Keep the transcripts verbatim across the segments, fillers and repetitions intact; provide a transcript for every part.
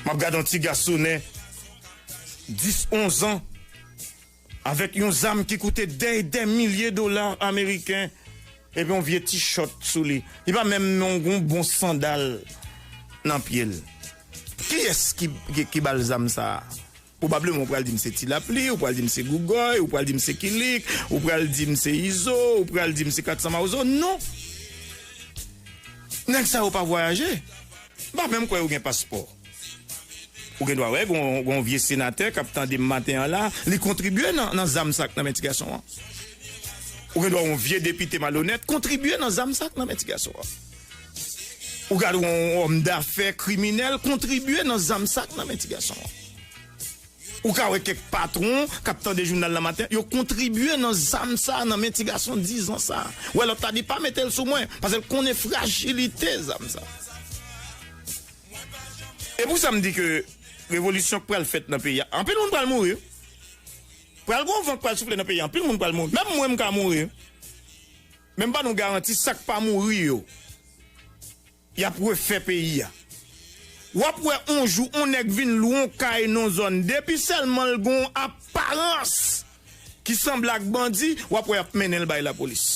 M ap gade yon ti gasonnen dis, onz an avèk yon zam ki koute dè e dè milye dola ameriken, epi yon vye tichòt sou li. Li pa menm yon, yon bon sandal nan pye l. Kiyès ki, ki, ki ba l zam sa a? Pwobableman, ou pral di m se Ti Lapli, ou pral di m se Gougòy, ou pral di m se Kilik, ou pral di m se Izo, ou pral di m se Katsan Mawozo. Non! Nèg sa yo pa vwayaje. M pa menm kwè yo gen paspò. Ou gen dwa wè, gon, gon vye senatè k ap tande m maten an la, li kontribye nan, nan zam sa k nan men ti gason an. Ou gen dwa yon vye depite malonèt kontribye nan zam sa k nan men ti gason an. Ou gade yon òm dafè kriminèl kontribye nan zam sa k nan men ti gason an. Ou ka wè kèk patwon k ap tande jounal nan maten, yo kontribye nan zam sa nan men ti gason diz an sa. Wè lòt la di pa mete l sou mwen, paske l konnen frajilite zam sa. E pou sa m di ke revolisyon k pral fèt nan peyi a, anpil moun pral mouri. Pral gon van k pral soufle nan peyi a, anpil moun pral mouri. Menm mwen m ka mouri. Men m ba nou garanti sa k pa mouri yo, y ap refè peyi a. W ap wè on jou on nèg vin lwe on kay nan zòn, depi sèlman l gon aparans ki sanble ak bandi, w ap wè y ap mennen l bay lapolis.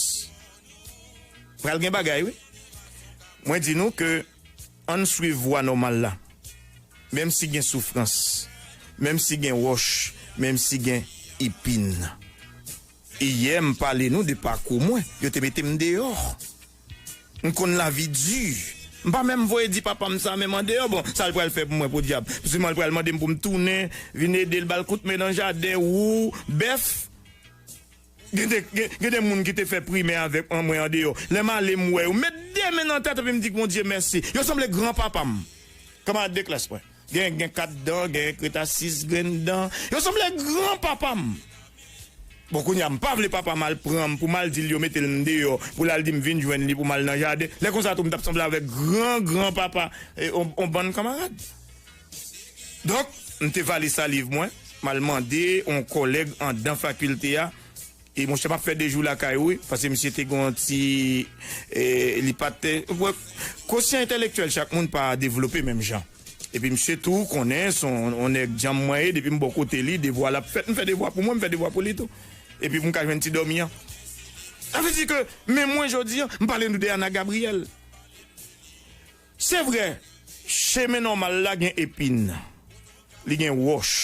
Pral gen bagay wi. Mwen di nou ke ann swiv vwa nòmal la. Menm si gen soufrans, menm si gen wòch, menm si gen ipin. Iyè m pale nou de pakou mwen, yo te mete m deyò. M konn lavi di. M pa menm voye di papa m sa menm andeyò, bon, sa l pral fè pou mwen podyab? Siman l pral mande m pou m tounen, vin ede l ba l kout men nan jaden, wou, bèf. Gen de, gen, gen de moun ki te fè primè avèk mwen andeyò. Lè m ale m wè yo, m met de men nan tèt epi m di Bondye mèsi. Yo sanble granpapa m. Kanmarad de klas mwen. Gen, gen kat dan, gen k ret a sis grenn dan. Yo sanble granpapa m. Bon, kounye a, m pa vle papa m al pran m pou m al di l yo mete l m deyò, pou l al di m vin jwenn li pou m al nan jaden. Lè konsa tou, m t ap sanble avèk gran, granpapa, e, on, on bann kanmarad. Donk, m te vale saliv mwen, m al mande on kòlèg anndan fakilte a, e monchè, m ap fè de jou lakay ou, wi, paske misye te gen yon ti, e, li pa t, wè, kosyan entèlektyèl chak moun pa devlope menm jan. Epi misye tou konnen se yon, yon nèg djanm mwen ye, depi m bò kote li, devwa l ap fèt, m fè devwa pou mwen, m fè devwa pou li tou. Epi pou m ka jwenn ti dòmi an. Sa vle di ke, men mwen jodi an, m pale nou de Ana Gabriel. Se vre, chemen nòmal la gen epin, li gen wòch.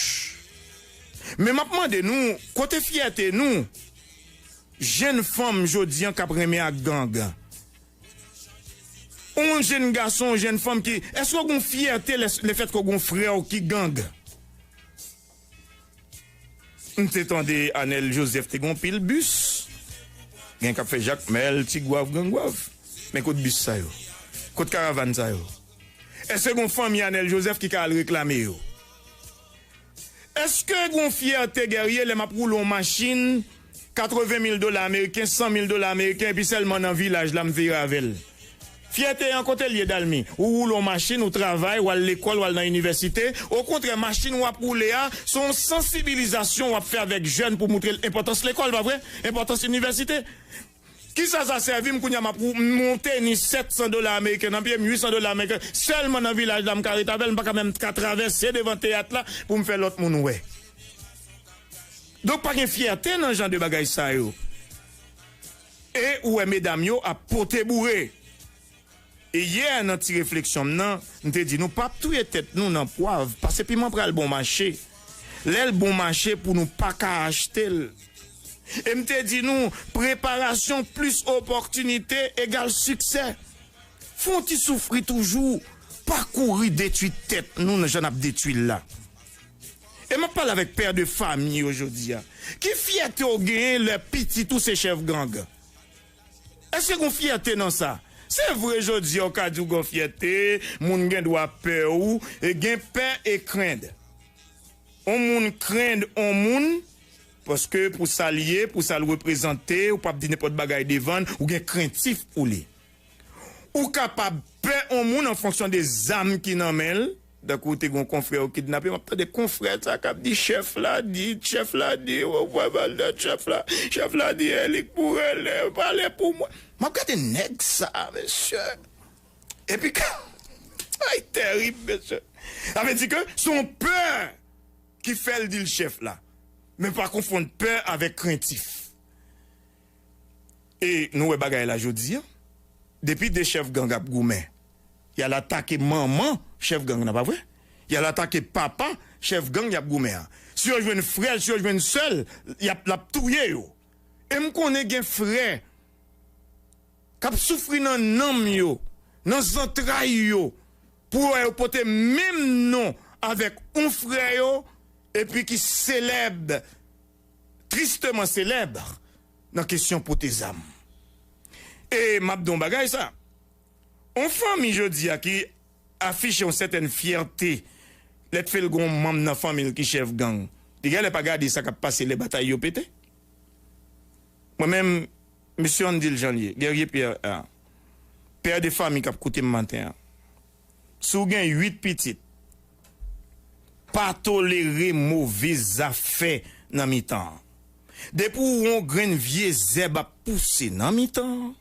Men m ap mande nou, kote fyète nou, jenn fanm jodi an k ap renmen ak gang? Ou yon jenn gason, yon jenn fanm ki, èske w gen fyète lè, lefètke w gen yon frè w ki gang? M te tande Anèl Jozèf te gen yon pil bis. Gen k ap fè Jakmèl, Tigwav, Gangwav. Men kot bis sa yo? Kot karavàn sa yo? Èske gen yon fanmi Anèl Jozèf ki ka al reklame yo? Èske gen yon fyète gèrye lè m ap woule yon machin katreven mil dola ameriken, san mil dola ameriken, epi sèlman nan vilaj la m vire avè l? Fyète an kote l ye, Dalmi? Ou woule yon machin, ou travay, w al lekòl, w al nan inivèsite. Okontrè, machin w ap woule a, se yon sansibilizasyon w ap fè avèk jèn pou moutre l enpòtans lekòl, pa vre? Enpòtans inivèsite. Kisa sa sèvi m kounye a m ap wou-, m yon tenis sèt san dola ameriken nan pye m, uit san dola ameriken, sèlman nan vilaj la m ka ret avè l, m pa ka menm ka travèse devan teyat la pou m fè lòt moun wè. Donk pa gen fyète nan jan de bagay sa yo. E ou wè medam yo ap pote boure. E yè nan ti refleksyon m nan, m te di nou p ap touye tèt nou nan pwav, paske piman pral bon mache. Lè l bon mache pou nou pa ka achte l. E m te di nou, preparasyon plis opòtinite egal siksè. Fè yon ti soufri toujou, pa kouri detwi tèt nou nan jan n ap detwi l la. E m ap pale avèk pè de fanmi yo jodi a. Ki fyète w genyen lè pitit ou se chèf gang? Èske gen yon fyète nan sa? Se vre, jodi a, w ka di w gen yon fyète, moun gen dwa pè w, e gen pè e krend. On moun krend on moun, paske pou sa l ye, pou sa l reprezante, ou p ap di nenpòt bagay devan l, ou gen krentif pou li. Ou kapab pè on moun an fonksyon de zam ki nan men l. Tankou te gen yon konfrè yo kidnape, m ap tande konfrè sa k ap di, chèf la di, chèf la di, ou wè baldad chèf la, chèf la di, e li k pou rele, pale pou mwen. M ap gade nèg sa, mesye. Epi ka, Ay, tèrib, mesye. Sa vle di ke se yon pè ki fè l di l chèf la. Men pa konfonn pè avèk krentif. E nou wè bagay la jodi a. Depi de chèf gang ap goumen, y al atake manman chèf gang nan, pa vre? Y al atake papa chèf gang y ap goumen an. Si yo jwenn frè l, si yo jwenn sè l, y ap, l ap touye yo. E m konnen gen frè k ap soufri nan nanm yo, nan zantray yo, pou wè yo pote menm non avèk yon frè yo, epi ki selèb, tristeman selèb, nan kesyon pote zam. E m ap di w yon bagay sa, yon fanmi jodi a ki afiche yon sètèn fyète, lè t fè l gen yon manm nan fanmi l ki chèf gang, li genlè pa gade sa k ap pase lè batay yo pete. Mwen menm, mesye, ann di l jan l ye, Guerrier Pierre a, pè de fanmi k ap koute m maten an, si w gen uit pitit, pa tolere move zafè nan mitan an. Depi w wè yon grenn vye zèb ap pouse nan mitan an,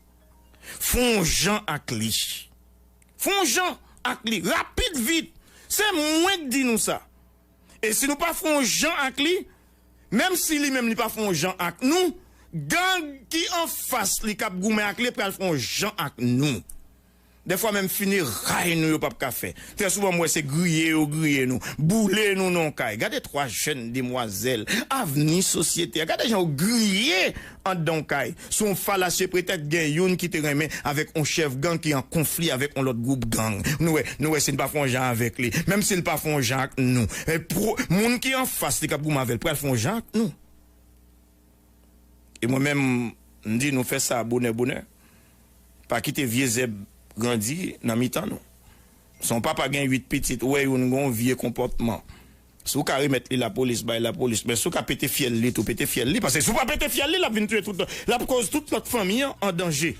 fè yon jan ak li. Fè yon jan ak li, rapid, vit. Se mwen k di nou sa. E si nou pa fè yon jan ak li, menm si li menm li pa fè yon jan ak nou, gang ki anfas li k ap goumen ak li pral fè yon jan ak nou. Dèfwa menm fineray nou yo p ap ka fè. Trè souvan m wè se griye yo griye nou, boule nou nan yon kay. Gade twa jèn demwazèl, avni sosyete a. Gade jan yo griye anndan yon kay. Se yon falasye pretèks, gen youn ki te renmen avèk yon chèf gang ki an konfli avèk yon lòt gwoup gang. Nou wè, nou wè si n pa fè yon jan avèk li, menm si l pa fè yon jan ak nou. E pou moun ki anfas li k ap goumen avè l pral fè yon jan ak nou. E mwen menm, m di nou fè sa bonè bonè. Pa kite vye zèb grandi nan mitan nou. Si yon papa gen uit pitit, ou wè youn gen yon vye konpòtman. Si w ka remèt li lapolis, bay lapolis. Men si w ka pete fyèl li tou, pete fyèl li. Paske si w pa pete fyèl li, l ap vin touye tout, l ap koz tout lòt fanmi an an danje.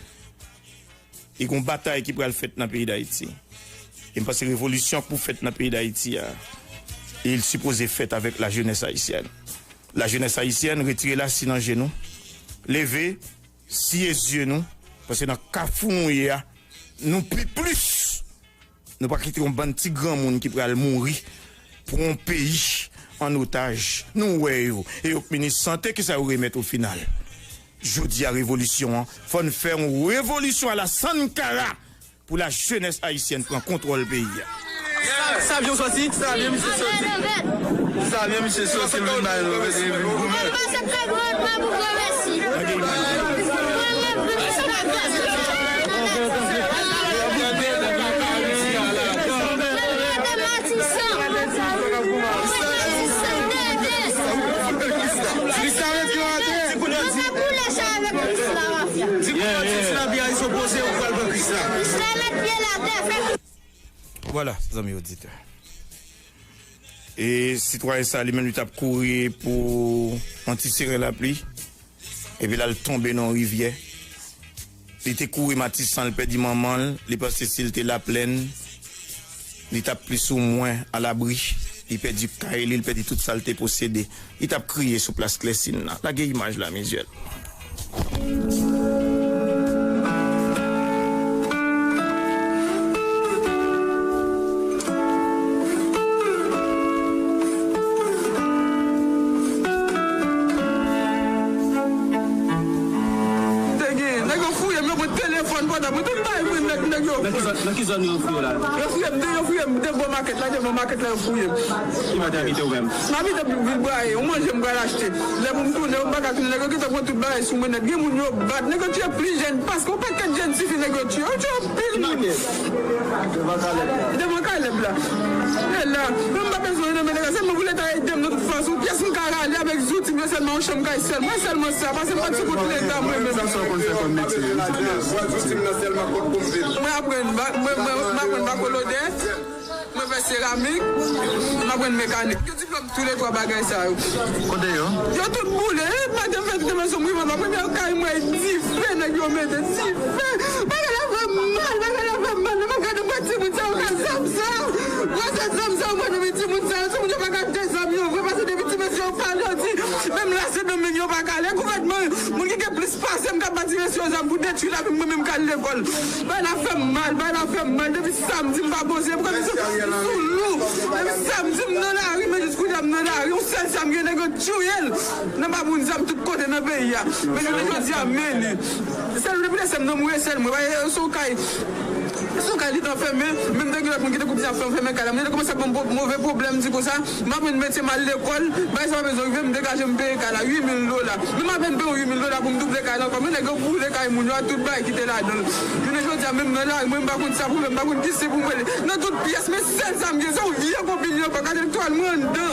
E gon batay ki pral fèt nan peyi Dayiti. E m panse revolisyon k pou fèt nan peyi Dayiti a, li sipoze fèt avèk lajenès ayisyèn. Lajenès ayisyèn, retire lasi nan je nou. Leve, siye zye nou. Paske nan kafou nou ye a, nou pi plis. Nou pa kite yon bann ti granmoun ki pral mouri pou yon peyi an otaj. Nou wè yo. E yo k minis sante, kisa yo remèt o final? Jodi a, revolisyon an, fò n fè yon revolisyon a la Sankara pou lajenès ayisyèn pran kontwòl peyi a. Sa byen sòti? Sa byen misye sòti. Sa byen misye sòti, l vin bay l, l vin goumen. Krisla rete antre. Di kounye a ti lapli a, li se poze ou pral pran Krisla. Vwala, zanmi oditè. E sitwayen sa, li menm, li t ap kouri pou yon ti seren lapli. Epi la, l tonbe nan yon rivyè. Li te kouri Matisan, li pèdi manman l, li panse si l te Laplèn, li t ap plis ou mwen alabri. Li pèdi kay li, li pèdi tout sa l te posede. Li t ap kriye sou plas Klèsin nan. Lage imaj la, Mizyèl. Te gen, nèg yo fouye m, yo pran telefòn pòtab mwen, tout bagay mwen, nèg, nèg yo. Nan ki zòn, nan ki zòn yo fouye w la? Yo fouye m, de, yo fouye m, de gwo makèt la, devan makèt la, yo fouye m. Ki kote w abite ou menm? M abite Vil Braye, yon manje m pral achte. Lè pou m tounen, yo m pa ka tounen, nèg yo gentan pran tout bagay sou mwen nèt. Gen moun yo bat, nèg yo tiye plis jèn, paske yon pakèt jèn tifi nèg yo tiye, yo tiye anpil moun. Devan Kalèb la. E la, mwen m pa bezwen nan men nèg la, sèlman pou Leta ede m nan tout fason. Pyès m ka rale avèk zouti m yo sèlman, yon chanm kay sèl. Mwen sèlman sa, paske m pa t sou kont Leta mwen menm. Sa w konn fè kòm metye? Mwen aprann ba-, mwen, mwen, mwen aprann bakolodè, mwen fè seramik, mwen aprann mekanik. Gen diplòm toulètwa bagay sa yo. Kote yo? Yo tout boule. E maten m fè tout emisyon m rive anba premye kay mwen, dife nèg yo mete, dife. Bagay la fè m mal, bagay la fè m mal. Lè m ap gade m wè timoun sa yo ka zam sa. Wè se zam sa yo pran nan men timoun sa yo. Timoun yo pa ka de zam yo vre, paske depi ti mesye yo pale, yo di, menm lase nan men yo pa ka ale. Gouvènman, moun ki gen plis Pase m k ap ba ti mesye yo zam pou detwi lavi m, mwen menm k al lekòl. Bagay la fè m mal, bagay la fè m mal. Depi samdi m pa poze, m konn sou lou. Depi samdi m nan lari, men jis kounye a m nan lari. Yon sèl sa m gen, nèg yo tchouye l. Nan ba moun zam tout kote nan peyi a. Men jounen jodi a, men li. Sèl depi lè sè m nan mouri sèl mwen. Bagay yo sou kay. Sou kay li t anfèmen, menm te gen lòt moun ki te kou di ap fè anfèmen kay la. Mwen te kòmanse ap ban m move pwoblèm, di konsa, m aprann metye m al lekòl, bagay sa pa bezwen rive, m degaje m peye kay la uit mil dola. Men m apèn peye yon uit mil dola pou m double kay la ankò. Men nèg yo boule kay moun yo ak tout bagay ki te ladan l. Jounen jodi a, menm nan lari, mwen m pa konn sa pou m fè, m pa konn kiyès pou m rele. Nan tout pyès, men sèl sa m gen, se yon vye konpil li ankò, gade l twal mwen anndan.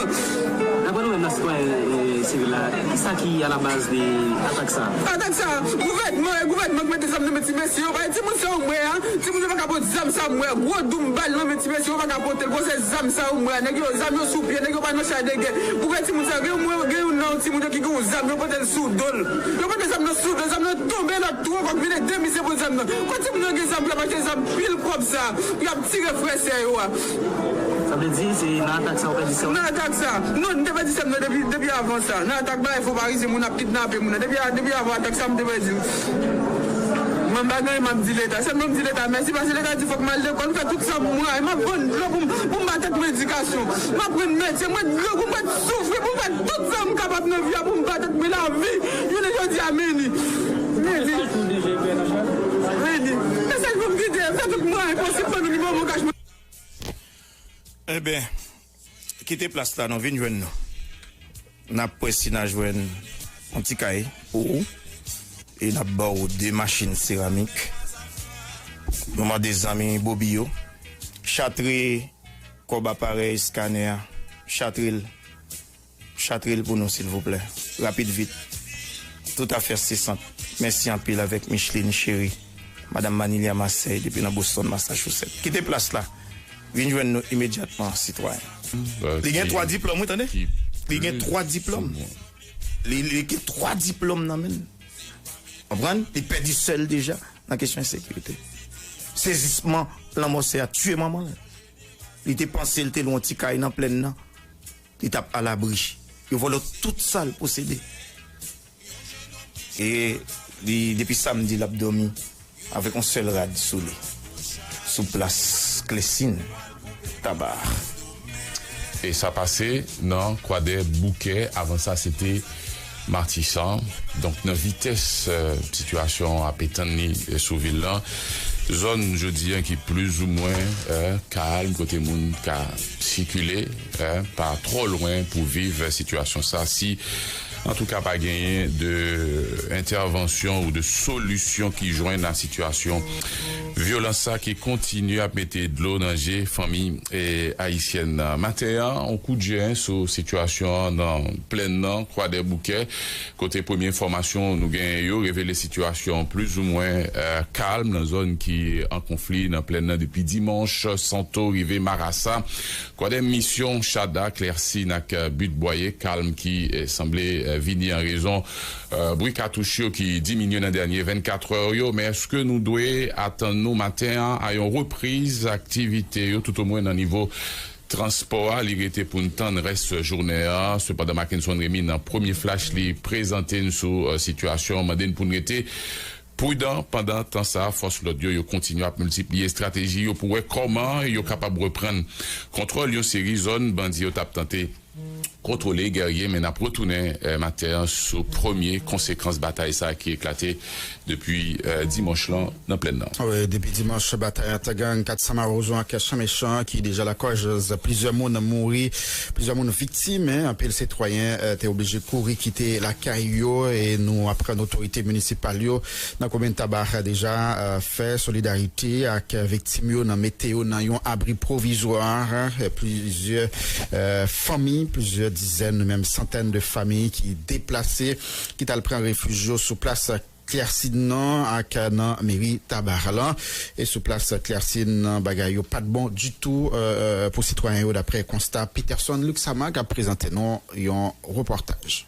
Daprè nou menm nan sitwayen sivil la, kisa ki alabaz de atak sa a? Atak sa a, gouvènman, e gouvènman k mete zam nan men ti mesye yo, paske timoun sa yo m wè a, timoun yo pa ka pote zam sa m wè a, gwo doum bal nan men ti mesye yo pa ka pote l, bon se zam sa yo m wè a, nèg yo zam yo sou pye, nèg yo pa nan chay de gè. Pou wè timoun sa yo, gen yon, gen youn nan timoun yo ki gen yon zam, yo pote l sou do l. Yo pote zam nan sou do l, zam nan tonbe lòt twò kòk vin ede misye pran zam nan. Kote timoun yo gen zam pou y ap achte zam pil kòb sa a, pou y ap tire frè sè yo a? Sa vle di se nan atak sa ou pèdi sè w? Nan atak sa. Non, m te pèdi sè m nan depi, depi avan sa. Nan atak bagay fo parizyen, moun ap kidnape moun nan. Depi, depi avan atak sa, m te pèdi l. Mwen m pa gen anyen m ap di Leta. Sèlman m di Leta mèsi, paske Leta di fòk m al lekòl, m fè tout sa m mwen. M ap vann dlo pou m, pou m ba tèt mwen edikasyon. M ap pran metye, mwen dlo pou m pa t soufri, pou m fè tout sa m kapab nan vi a, pou m ba tèt mwen lavi. Jounen jodi a, men li. Men li. Men li. Mesaj pou m kite, fè tout mwayen posib pou nou li ban mwen kach mwen. Enben, kite plas la non, vin jwenn nou. N ap wè si n a jwenn yon ti kay pou ou. E n ap ba w de machin seramik. Nou mande zanmi Bobi yo chatre kòb aparèy eskanè a. Chatre l. Chatre l pou nou, silvouplè. Rapid vit. Tout afè se sant. Mèsi anpil avèk Micheline Chéry, Madam Manilia Marseille depi nan Boston, Massachusetts. Kite plas la. Vin jwenn nou imedyatman, sitwayen. Li gen twa diplòm, wi, tande. Li gen twa diplòm. Li, li gen twa diplòm nan men l. Konprann? Li pèdi sè l deja nan kesyon ensekirite. Sezisman, lanmò sè a tiye manman l. Li te panse l te lwen yon ti kay nan plèn nan. Li t ap alabri. Yo vòlò tout sa l posede. E li, depi samdi, l ap dòmi avèk yon sèl rad sou li, sou plas Klèsin Tabar. E sa pase nan Kwadèboukè. Avan sa, se te Matisan. Donk, nan vitès, eh, sitiyasyon an ap etann li, eh, sou vil lan, zòn jodi an ki plizoumwen, eh, kalm, kote moun ka sikile, eh, pa twò lwen pou viv, eh, sitiyasyon sa. Si, antouka, pa genyen de entèvansyon ou de solisyon ki jwenn a sitiyasyon vyolans sa ki kontinye ap mete dlo nan je fanmi, eh, ayisyèn nan. Maten an, on kout je sou sitiyasyon an nan plèn nan, Kwadèboukè, kote premye enfòmasyon nou genyen yo revele sitiyasyon plizoumwen, eh, kalm nan zòn ki an konfli nan plèn nan depi dimanch, Santo rive Marasa. Kwadèmisyon, Chada, Klèsin ak, eh, Bit Bwaye, kalm ki, eh, sanble, eh, vini an rezon, eh, bri katouch yo ki diminye nan dènye vennkat è yo. Men èske nou dwe atann nou maten an a yon repriz aktivite yo, toutomwen nan nivo transpò a? Li rete pou n tann rès jounen an. Sepandan, Mackenson Remy, nan premye flach li prezante n sou, eh, sitiyasyon an, mande n pou n rete pridan. Pandan tan sa a, fòs lòd yo, yo kontinye ap miltipliye estrateji yo pou wè kòman yo kapab reprann kontwòl yon seri zòn bandi yo t ap tante kontwole, Guerrier, men n ap retounen, eh, maten an sou premye konsekans batay sa a ki eklate depi, eh, dimanch lan nan plèn nan. Wi, depi dimanch, batay ant gang Kat San Mawozo ak Chan Mechan ki deja lakòz plizyè moun mouri, plizyè moun viktim, en, anpil sitwayen, eh, te oblije kouri kite lakay yo, e nou aprann otorite minisipal yo nan komin Taba deja, eh, fè solidarite ak viktim yo nan mete yo nan yon abri pwovizwa. Eh, plizyè, eh, fanmi, plizyè dizèn, menm santèn de fanmi ki deplase, ki t al pran refij yo sou plas Klèsin nan ak nan meri Taba lan. E sou plas Klèsin nan, bagay yo pa t bon ditou, eh, eh, pou sitwayen yo, daprè konsta Peterson Luxama k ap prezante nou yon repòtaj.